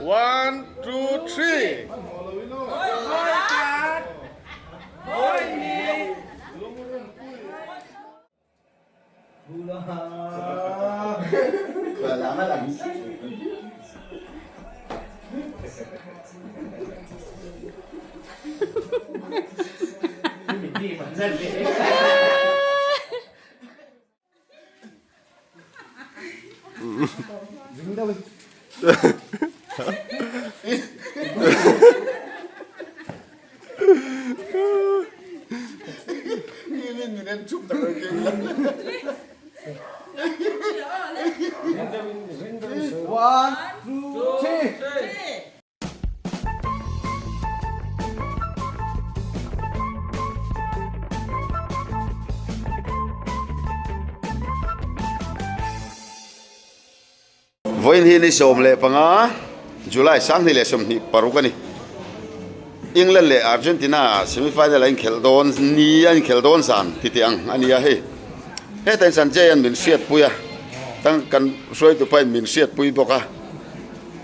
One, two, three. One, two, three. Vawiin hi ni 15 July 2026 a ni. England leh Argentina semi final a inkhelh dawn ni a inkhelh dawn zan ti teh ang a ni a hei. Hetah hian Sanjay an min hriatpui a, tang kan hruaitu pahin min hriatpui bawk a.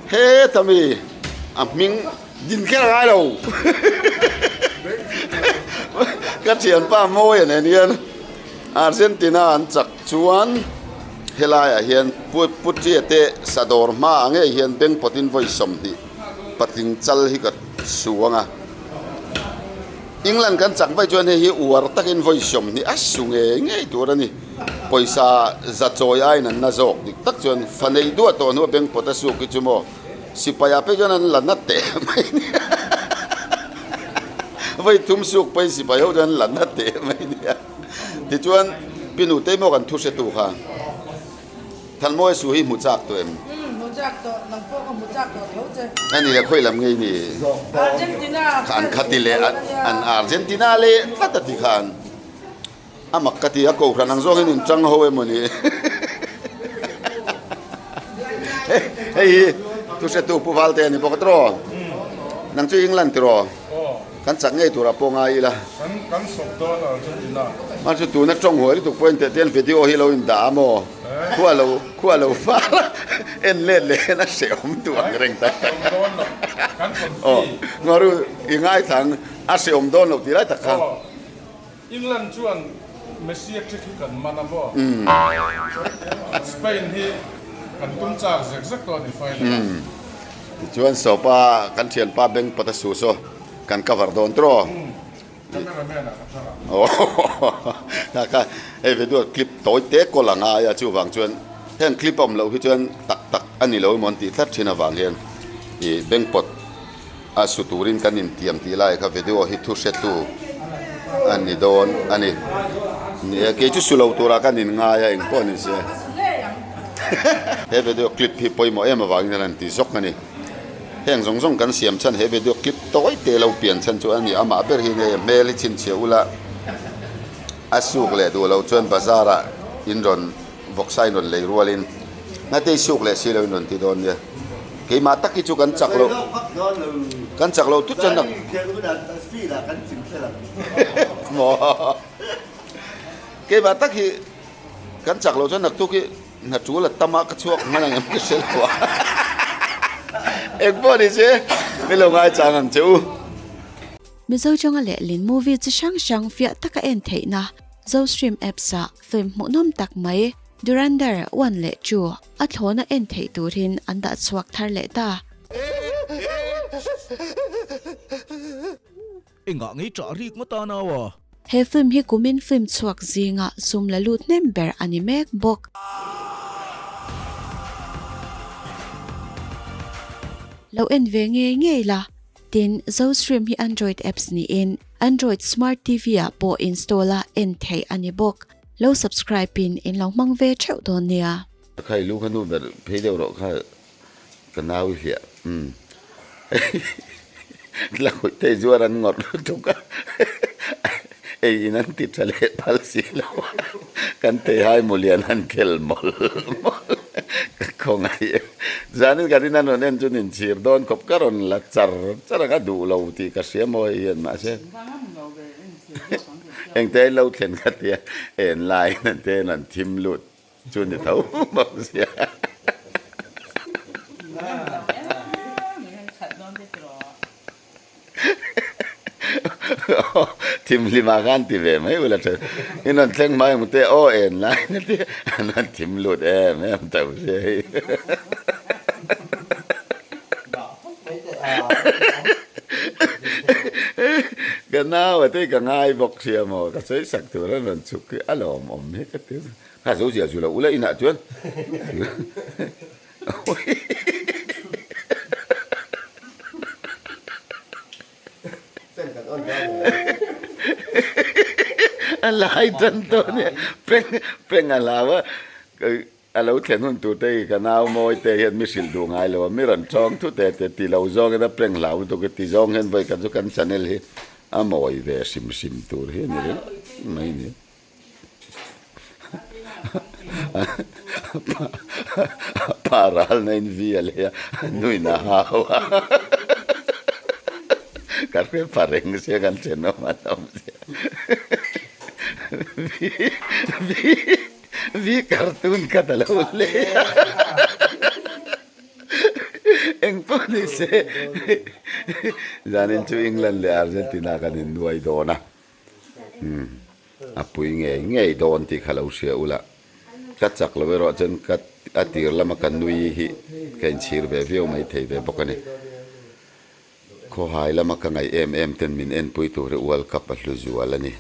Heta mi a hming din kher a ngai lo ka thianpa Mawia nen hian Argentina an chak chuan helaiah hian Putia te sadawr hmaah ngei hian beng pawtin vawi 20 patling chal hi ka su ang a. England kan chak vaih chuan hei hi uar takin vawi 20 a su ngei ngei tur a ni. Pawisa za chawi aiin an na zawk dik tak chuan fa neih duah tawh hnu a beng pawt a suk hi chu maw sipai ah phei chuan an la na teh mai nia vawi thum suk pawhin sipai ho chuan an la na teh mai nia tichuan pi nutei maw kan thu hre tu kha Thanmawia su hi hmu chak tawh em? Umm hmu chak tawh nang pawh ka hmu chak tawh tho che. A ni le khawi lam ngei ni? Argentina An khati leh an Argentina leh tlat a ti khan. A mak ka ti a, kohhran ang zawngin in chang ho emaw ni? Hei hi thuhretu Pu Valte a ni bawk a tiraw? Nang chu England tiraw? Kan chak ngei turah pawh ngai ila. Kan sawp dawn Argentina. Mahse chu tuna tawng huai lutuk pawhin teh tian video hi lo in dah a maw? Khua lo khua lo far a, en let leh hian a hrehawm duh ang reng tak tak. Aw, Ngaru i ngaithla ang a hrehawm dawn loh tih lai tak kha. England chuan Messi a trick hi kan man a maw? Spain hi kan tum chak zek zek tawh a ni final ah. Tichuan Sopa kan thianpa bank pawt a su saw kan cover dawn tawh. Camera man ah ka thar a. Kha kha hei video clip tawi te kawl a ngai a chuvang chuan heng clip a awm loh hi chuan tak tak a ni lo emaw an tih tlat thin avang hian ih bank pawt A su turin kan intiam tih lai kha video hi thu hretu a ni dawn a ni. Ni e, kei chu su lo turah kan inngai a, engpawh ni se. He video clip hi pawimawh em avangin a rawn ti zawk a ni. Heng zawng zawng kan siam chhan he video clip tawi te lo pian chhan chu a ni. Amah ber hi nia hmel hi chhinchhiah ula a suk leh duh loh chuan bazar ah in rawn vawksa in rawn lei rualin Ngatei suk leh si lo in rawn ti dawn nia. Keimah tak hi chu kan chak loh kan chak loh tut chuan maw keimah tak hi kan chak loh chuan naktuk hi hna tul a tam a ka chhuak hman ang em ka hre lo a eng pawh ni se min lo ngaichang ang che u. Mizo Chawnga leh Lin movie chi hrang hrang fiah taka en theihna Zostream apps ah film hmuhnawm tak mai Durandar 1 leh 2 A thlawna en theih turin an dah chhuak thar leh ta. Engah ngei ṭah rik ngawt a nau a? He film hi kumin film chhuak zinga sum la lut hnem ber a ni mek bawk. Lo en ve ngei ngei la. Tin, Zostream hi Android apps niin Android Smart TV ah pawh install a en theih a ni bawk. Lo subscribe in in lo hmang ve theuh dawn nia. Kha i lu kha nu ber phei deuh rawh kha ka nau i hliah umm la khawih te zuar an ngawrh lutuk a ei in an ti tha leh phal si lo a kan theihai mulian an khel mawlh mawlh ka khawngaih zanin ka rin an rawn en chu nin chhir dawn khawp ka rawn la char char ang a duh lo tih ka hria maw hei hian mahse. Engte lo thlen kha tia en laiin an te an thim lut chu ni tho bawk sia. Thim hlimah khan ti ve mai ula tha. In rawn thleng hmai ang te aw en lai na te an rawn thim lut em em tho sia hei. Ka nau a te ka ngai bawk sia maw ka sawi sak tur an rawn chhuk hi a lawmawm hi ka ti. Kha zo zia zu lo ula inah chuan. A lai tan tawh nia peng peng a hlau a a lo thlen hun tur te hi ka nau mawi te hian mi hrilh duh ngai lo a mi rawn tawng thu te te ti lo zawng in a peng hlau lutuk hi ti zawng hian vawi khat chu kan channel hi a mawi ve hrim hrim tur hi a ni ringawt mai ni. Pa ral na in vi a lei a, nuin a hau a. Ka hre pha reng sia kan thenawm an awm sia. Vi vi vi cartoon khat a lo lei a. Engpawh ni se zanin chu England leh Argentina kan innuai dawn a. A pui ngei ngei dawn tih kha lo hria ula, ka chak lo erawh chuan ka a tir lama ka nui hi ka inchhir ve viau mai thei ve bawk a ni. Khawhai lama ka ngaih em em ten min enpui tur hi World Cup a hlu zual a ni.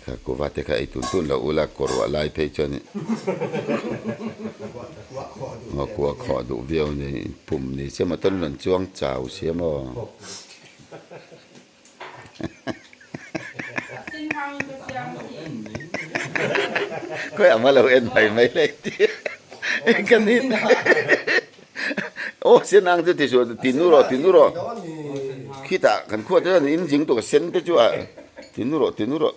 Kha kuva te kha ei tun tun lo ula, kawruah lai phei chuan maw kua khawh duh viau ni, pum ni che maw tawn rawn chuang chau sia maw. Khawi ang lo en mai mai le ti kan in aw sen ang chu ti suh ti nu rawh ti nu rawh khitah kan khuat te chuan in zing tuk a sen te chu a ti nu rawh ti nu rawh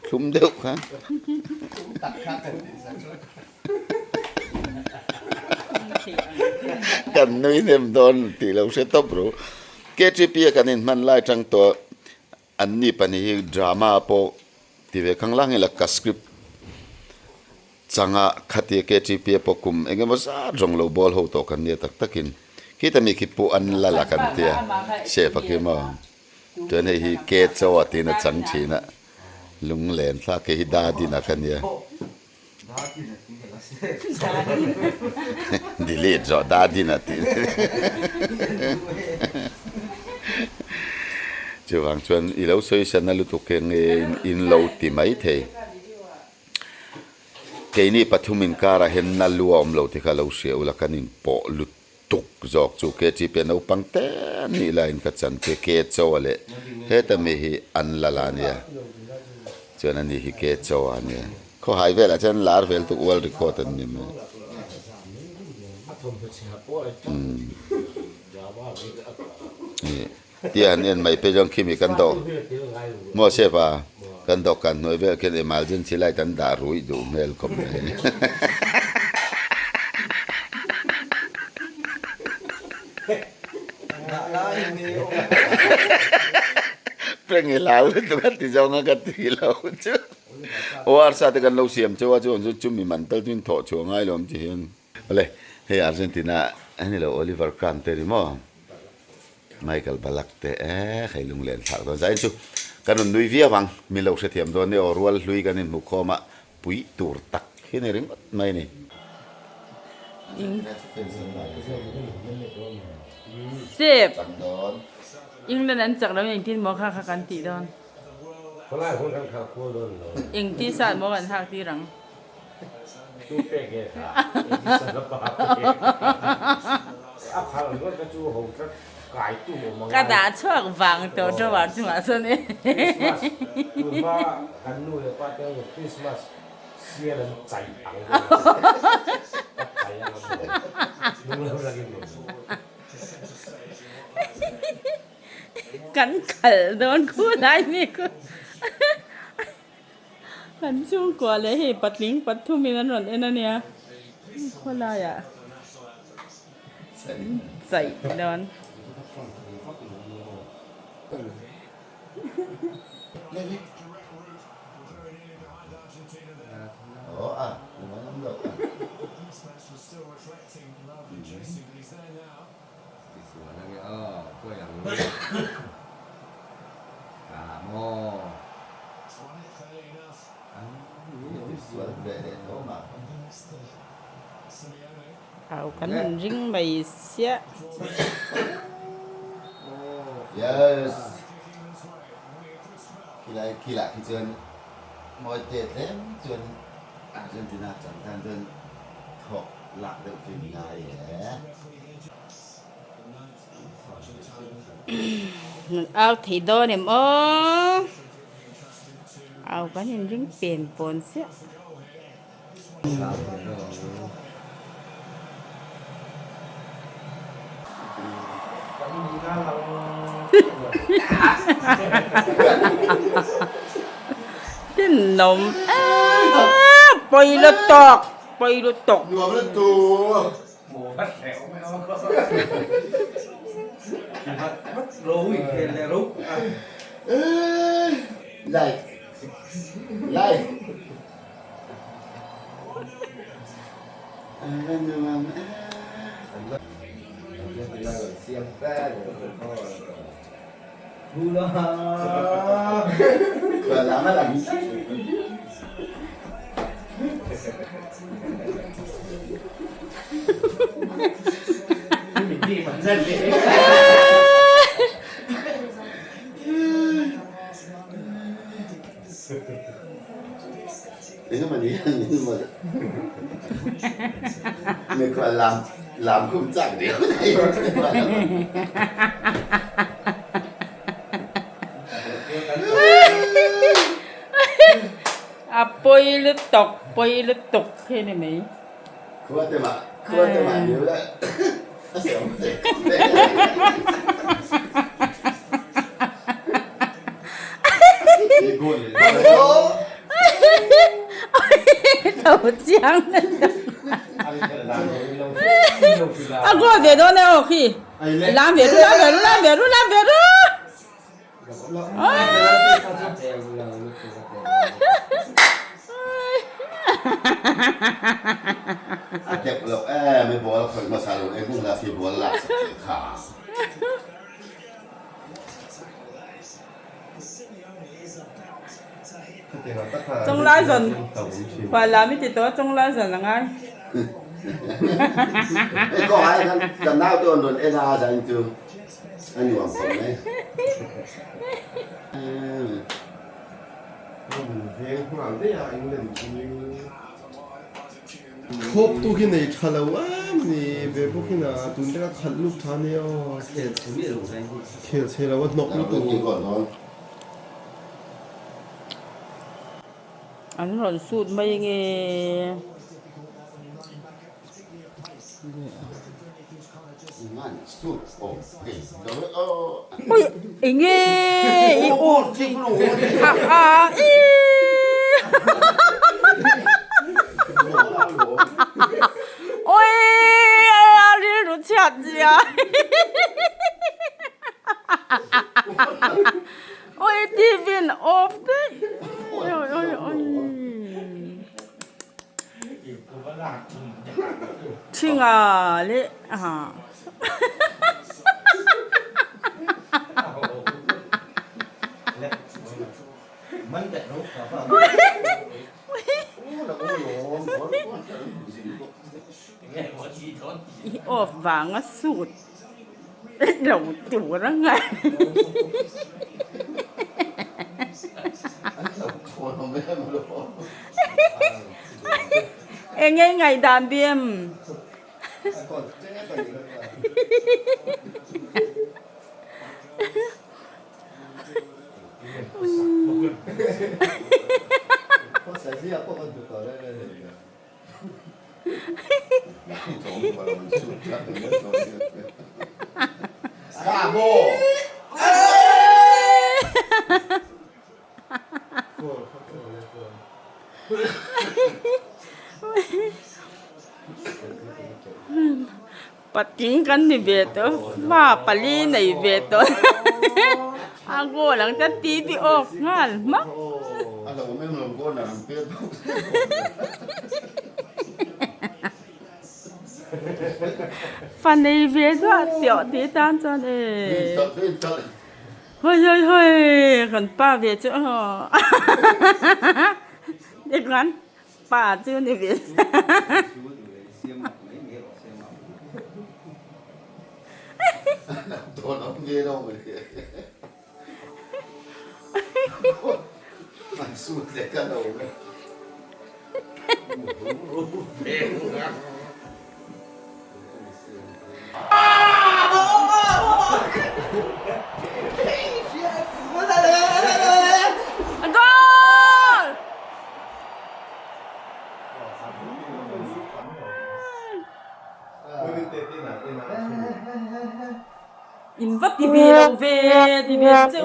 thlum deuh khan kan nui hnem dawn tih lo hre tawp ru. KTP a kan inhman lai tang tawh an ni pahnih hi drama pawh ti ve khang lang ila ka script changa khatia KTP a pawh kum eng emaw zat rawng lo bawl ho tawh kan nia tak takin khita mi khi pawh an la la kan tia chef a khi maw chuan hei hi ke chaw a tiin a chang thin a lunglen thlak hei hi dadin a kha nia. Delete zawh dadin a ti. Chuvang chuan i lo sawi sana lutuk hi nge in lo ti mai thei. Keini pathum inkarah hian na lu a awm lo tih kha lo hria ula kan inpawh lutuk zawk chu KTP a naupang te an nih laiin ka chan che ke chaw a leh heta mi hi an la la nia chuan ani hi ke chaw a nia. Khawhai velah chuan lar vel tuk ual record an ni mai. Tia han en mai phei chuan khimi kan dawh maw chef a kan dawhkan hnuai vel khian emergency light an dah ruih duh hmel khawp mai. Peng i hlau lutuk a ti zawng a ka ti lo chu. Aw arsa te kan lo siam cheu a chuan chu chumi man tal chu in thawh chhuah ngai lo ang chi hian. Awle hei Argentina a ni lo Oliver Kahn te ni maw Michael Ballack te eh hei lunglen thlak dawn zai chu kan rawn nui viau ang min lo hrethiam dawn nia aw rual hlui kan inhmu khawm a pui tur tak hi ni ringawt mai a ni. Sep England an chak lo in engtin maw kha kha kan tih dawn. Eng ti sat maw kan hak tir ang. Ka dah chhuak vang tawh drawer chungah sawn e. Kan khalh dawn khu lai mi khu kan chhungkua leh hei patling pathum in an rawn en a nia khawlaiah chaih dawn. Tisual a nia aw, pawi ang ni. A maw. inring mai siah. Yes. Khilai khilah khi chuan mawi te tlem chuan Argentina chan tan chuan thawk lak deuh chu ni ngai e. Au thei dawn em aw. Au kan inring pen pawn chiah. Tin nawm em pawi lutuk pawi lutuk. Nuam lutuk. Like like. A pawi lutuk pawi lutuk khi ni mai. Tho chiang a goal ve dawn e aw khi lam ve ru lam ve ru lam ve ru lam ve ru. A dep loh em i ball khawih hmasa lo eng hmun lah khi ball lak sak teh kha. Chonglai zawn hual lam i ti tawh a chonglai zawn a ngai. Hei kawng ah hian kan naute rawn rawn en a zain chu. A nuam khawp mai. Khawp tu khi nei tha lo em ni ve bawk in a tun te ka khalh lut tha nia aw. Khel chhe lo a hnawk lutuk. An rawn sut mai nge. Ui enge i aw a a i ui a rilru chhiat zia ui tv in off daih ui ui ui. Thinga leh ah. I off vanga suit lo tur a ngai. Eng nge ngaihdan bim? Patling kan ni ve tawh fa pali nei ve tawh a goal ang ta TV off nghal hmak. Fa nei ve duah tawh tih tan chuan e. Hawi hawi hawi kan pa ve chu aw tikhan pa chu ni ve. Goal! In va ti ve lo ve ti ve che u.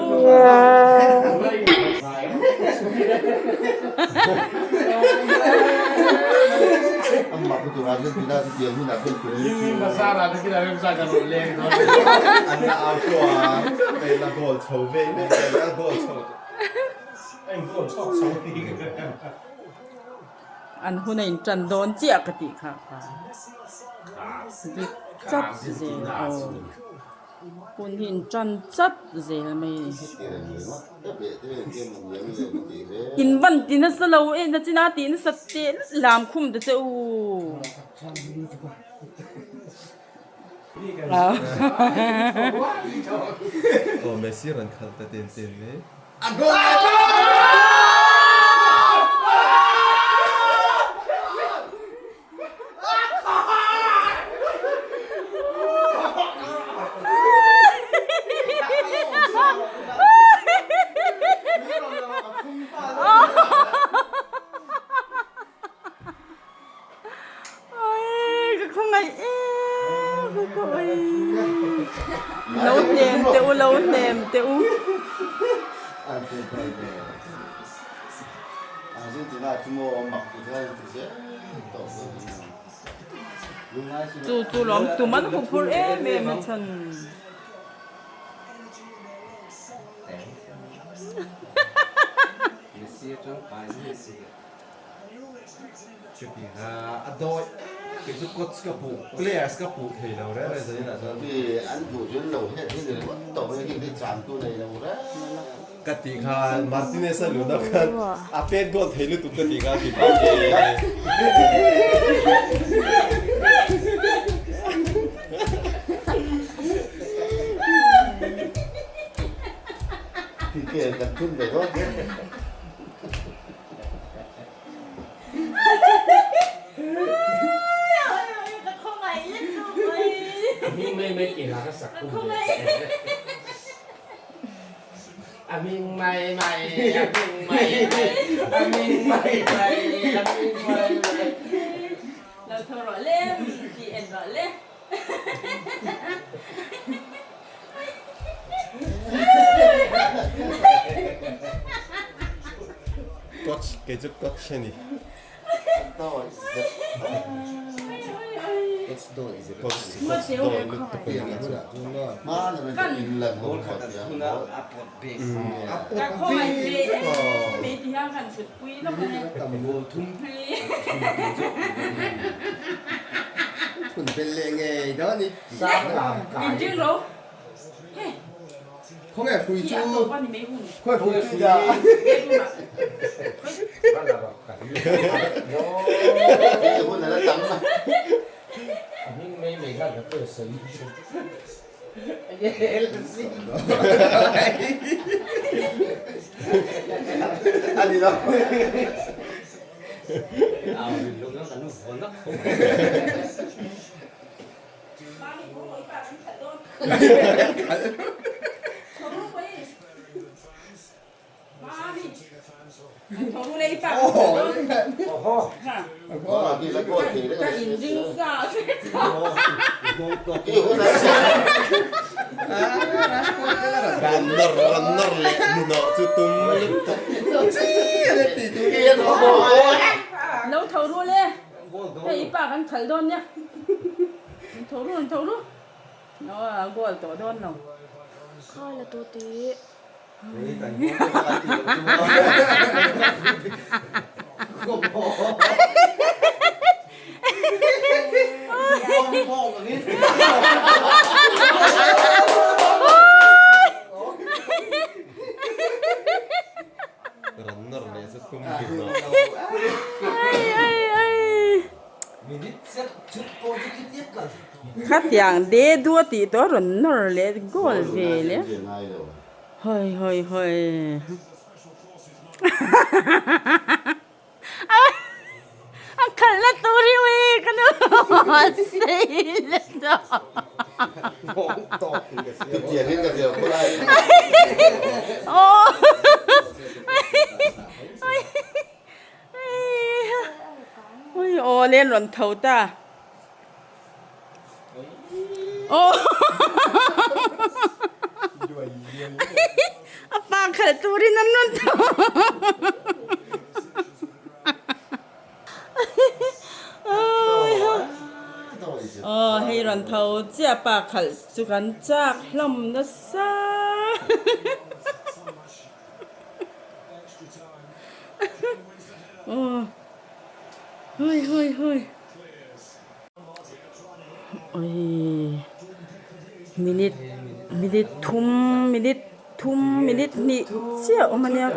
An hun a in tan dawn chiah ka tih kha kha dik chat zel aw hun hi in tan chat zel mai in van ti nasa lo e na china tih nasa teh lam khum ta che u. Aw Messi rawn khalh ta ten ten mai. Oi ka khawngaih em ka khawngaih lo hnem teh u lo hnem teh u. Chu chu lawm tum an hu phur em em a chhan. Chutianga a dawi kei chu coach ka puh players ka puh thei lo reng reng zanin ah chuan. An duh chu an lo het hi ni ringawt tawh mai khi chang tu nei lo reng. Ka tih khan Martinez a luhna khan a pet goal thei lutuk ka tih kha ti pa nge. Pique kan thun ve dawn. Coach kei chu coach a ni. Coach coach dawi lutuk a ni chu. A pawt bik aw. Ran nawr leh hnunawh chu tum lutuk chi a ni tih tur Lo tho ru le. Hei i pa kan khalh dawn nia. Tho ru tho ru. A goal tawh dawn lo. Kha la tawh teh. Ran nawr leh chu tum bik lo. Khatiang de dua tih tawh a rawn nawr leh goal ve leh. Hawi hawi hawi. A khalhna tur hi ui ka nu sei let tawh. Aw ui aw len rawn tho ta. Aw a pa khalh turin an rawn tho. Aw hei rawn tho chiah pa khalh chu kan chak hlawm nasa. Aw hui hui hui. Ui minute minute thum minute thum minute hnih chiah awm a nia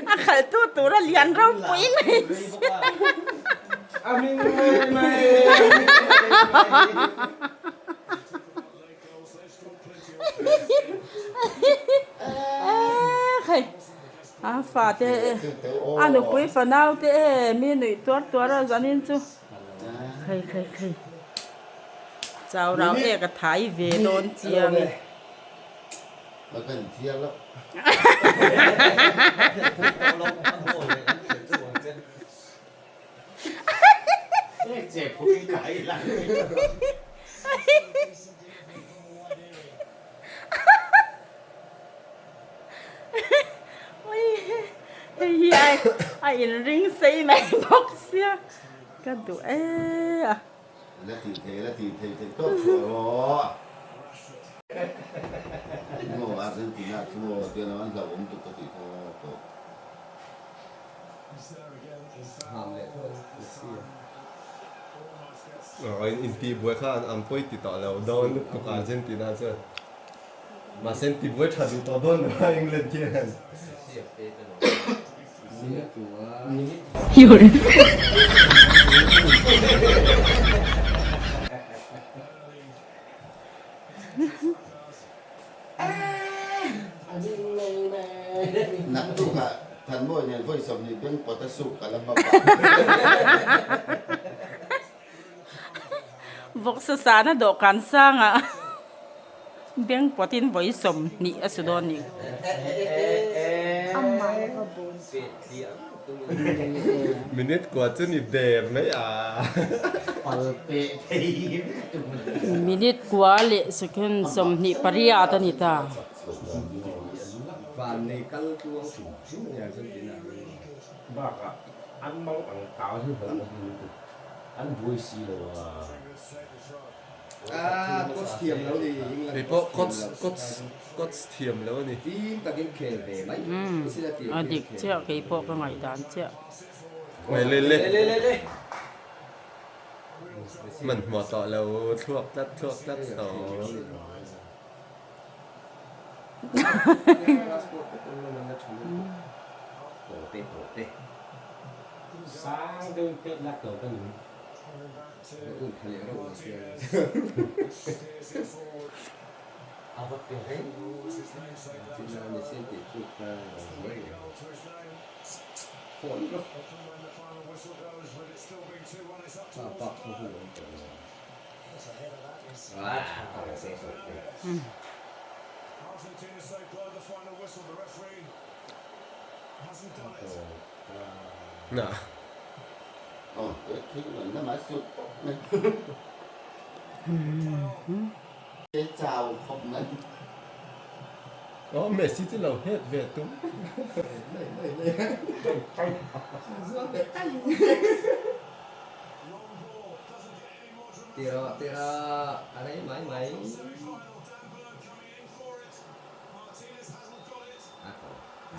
A khalh tu tur a lian ropui mai sia. A fate a nupui fanau te e mi nuih tuar tuar a zanin chu khai khai khai chau rau e ka thai ve dawn chiang e. Hei hi a inring sei mai bawk sia ka duh e a. La tih thei la tih thei theih tawp chhuah rawh. Maw Argentina chu maw tiang an hlauhawm tuk ka tih kha tawh. Aw in tihbuai kha an an pawi ti tawh lo dawn lutuk Argentina chuan mahse an tihbuai tha duh tawh dawn lo a England hian. Naktukah Thanmawi nen vawi 20 beng pawt a suk ka la hma pah. Vawksa sana dawhkan sangah beng pawtin vawi 20 a su dawn ni. Minute kua chu ni der mai a. Minute kua leh second 28 a ni ta. Kei pawh coach coach coach thiam lo a ni. A dik chiah kei pawh ka ngaihdan chiah. Le le le. Hmanhmawh tawh lo thluak tlat thluak tlat tawh. Aw Messi chu lo het ve tum. Tiraw tiraw a rei mai mai. A tawp ta.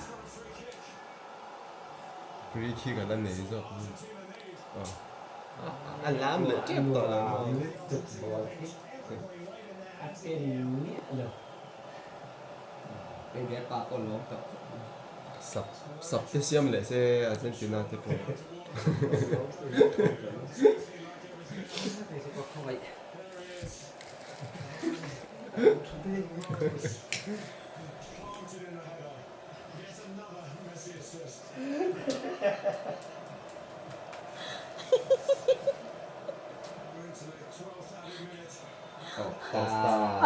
Free kick a la nei zawk a. A lam leh tep tawh lo maw? A pen miah lo. Kei ve pa pawh lawm tawh khawp mai. Sap sap te siam leh se Argentina te pawh.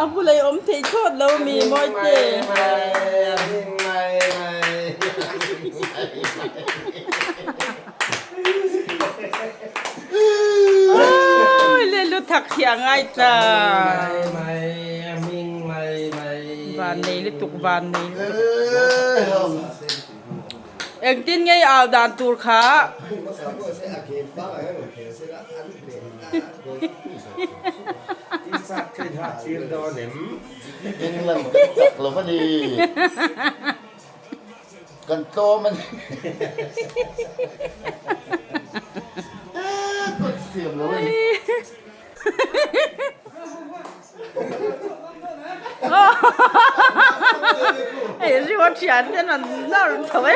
A bulei awm thei thlawt lo mi Mawite. Awi le lu thak hi a ngai ta. Van nei lutuk van nei lutuk. Engtin ngei au dan tur kha. England kan chak lo a ni. Kan tlawm a ni. Kut siam lo a ni. Hei riu a thian ten an nawr chho e.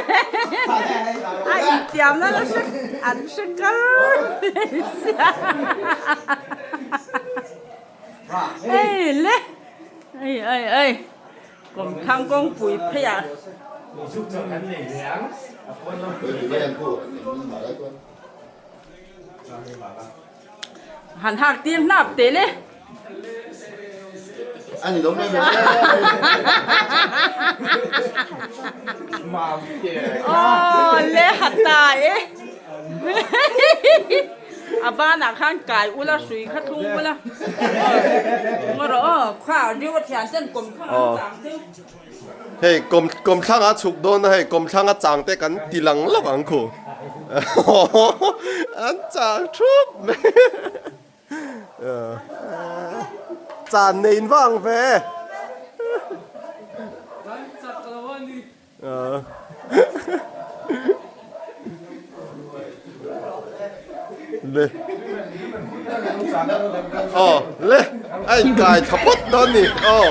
A intiamna la hre an hre kar mai sia. Hei le ei ei ei kawmthlang kawngpui phei ah. Han hak tir hnap teh le. Aw le hata e. A banah khan kai ula hrui kha thlung ula. Ngaw rawh aw kha riu a thian ten kawm thlang an chang chu. Hei kawm kawmthlang a chhuk dawn a hei kawmthlang a chang te kan ti lang lawk ang khu an chang thup mai chan nei in vang ve le aw le a inkai tha phawt dawn ni aw.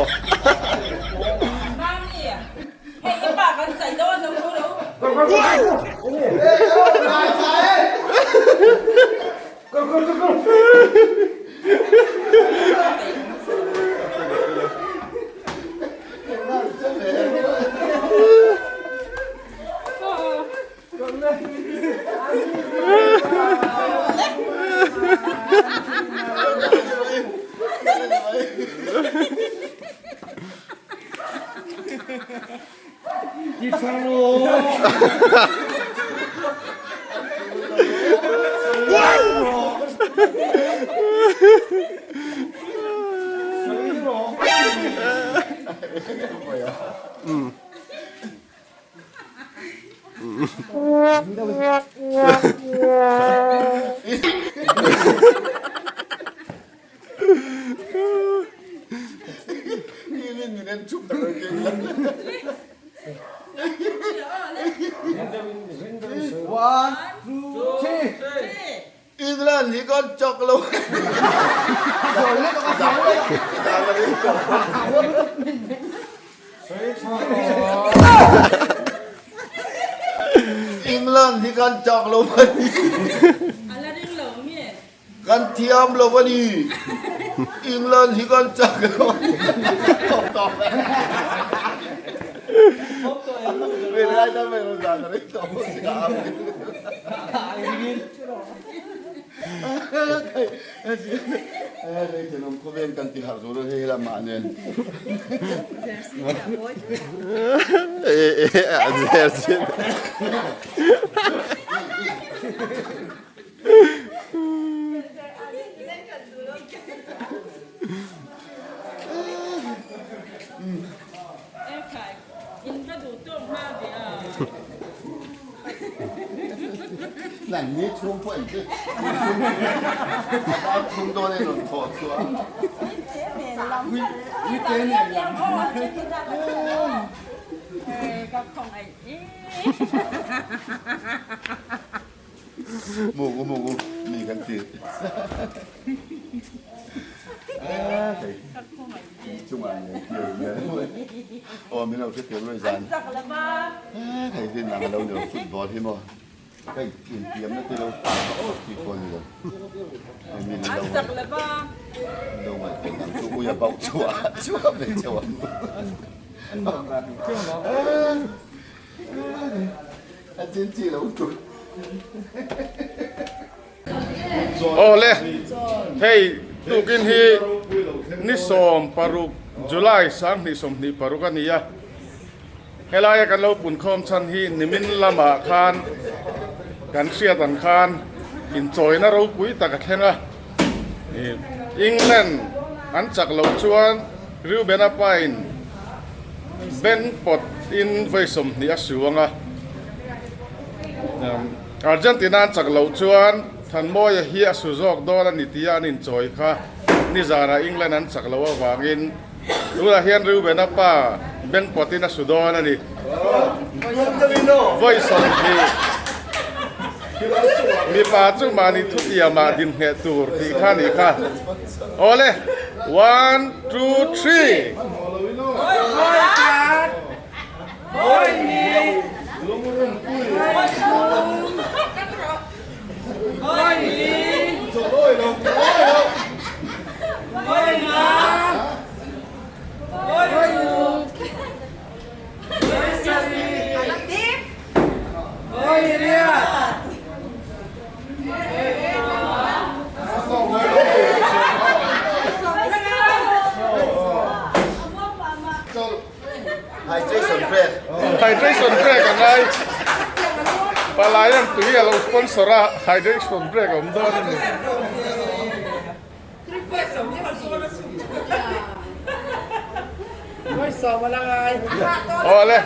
England hi kan chak lo. England hi kan chak lo a ni. Kan thiam lo a ni. England hi kan chak lo a ni. Nang ni chhung pawh engti ni chhung a thum dawn e rawn thawh chhuah a. Mugu mugu mi kan ti. Chungah ngei kiau hian aw min lo hre tir lui zan. Hei hi nang lo ni lo football hi maw. Hei intiamna te lo pa ka awt tih pawh a ni lo. Hei min lo lo ngaihtuah dang chu ui a bauh chhuah chhuah ve chauh ang. A chin chi lo tur. Awle hei tukin hi ni 16 July 2026 a ni a. Helaia kan lo punkhawm chhan hi nimin lamah khan kan hriat ang khan inchawina ropui tak a thleng a. England an chak loh chuan Reuben-a pain Ben pawt in vawi 20 a su ang a. Argentina an chak loh chuan Thanmawia hi a su zawk dawn a ni tia an inchawi kha nizanah England an chak loh avangin Tunah hian Reuben-a pa bank pawtin a su dawn a ni. Vawi 20 mipa chu mahni thutiamah dinhneh tur tih kha a nih kha. Awle, one, two, three! Hydration break. Hydration break a ngai. Palaian tui a lo sponsor a, hydration break a awm dawn a ni. Awle.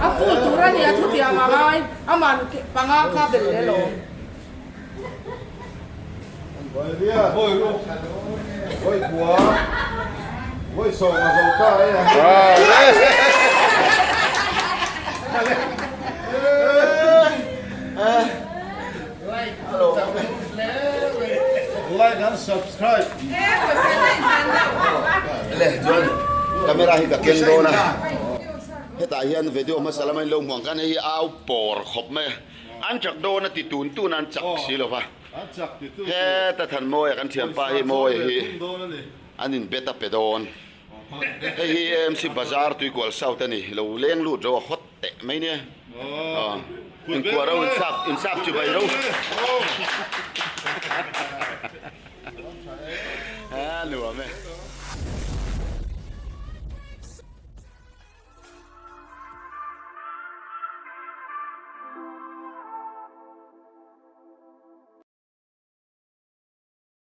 A full tur a ni a thutiam a ngai aman panga kha bel leh lo. Like and subscribe. Le chuan camera hi ka ken dawn a hetah hian video hmasa lama in lo hmuh ang khan hei hi au pawr khawp mai a an chak dawn a ti tun tun a an chak si lova heta Thanmawia kan thianpa hi Mawia hi an in bet a pe dawn hei hi AMC Bazar Tuikual South a ni lo leng lut ro a hot teh mai nia inkuah ro insap insap chi bai ro.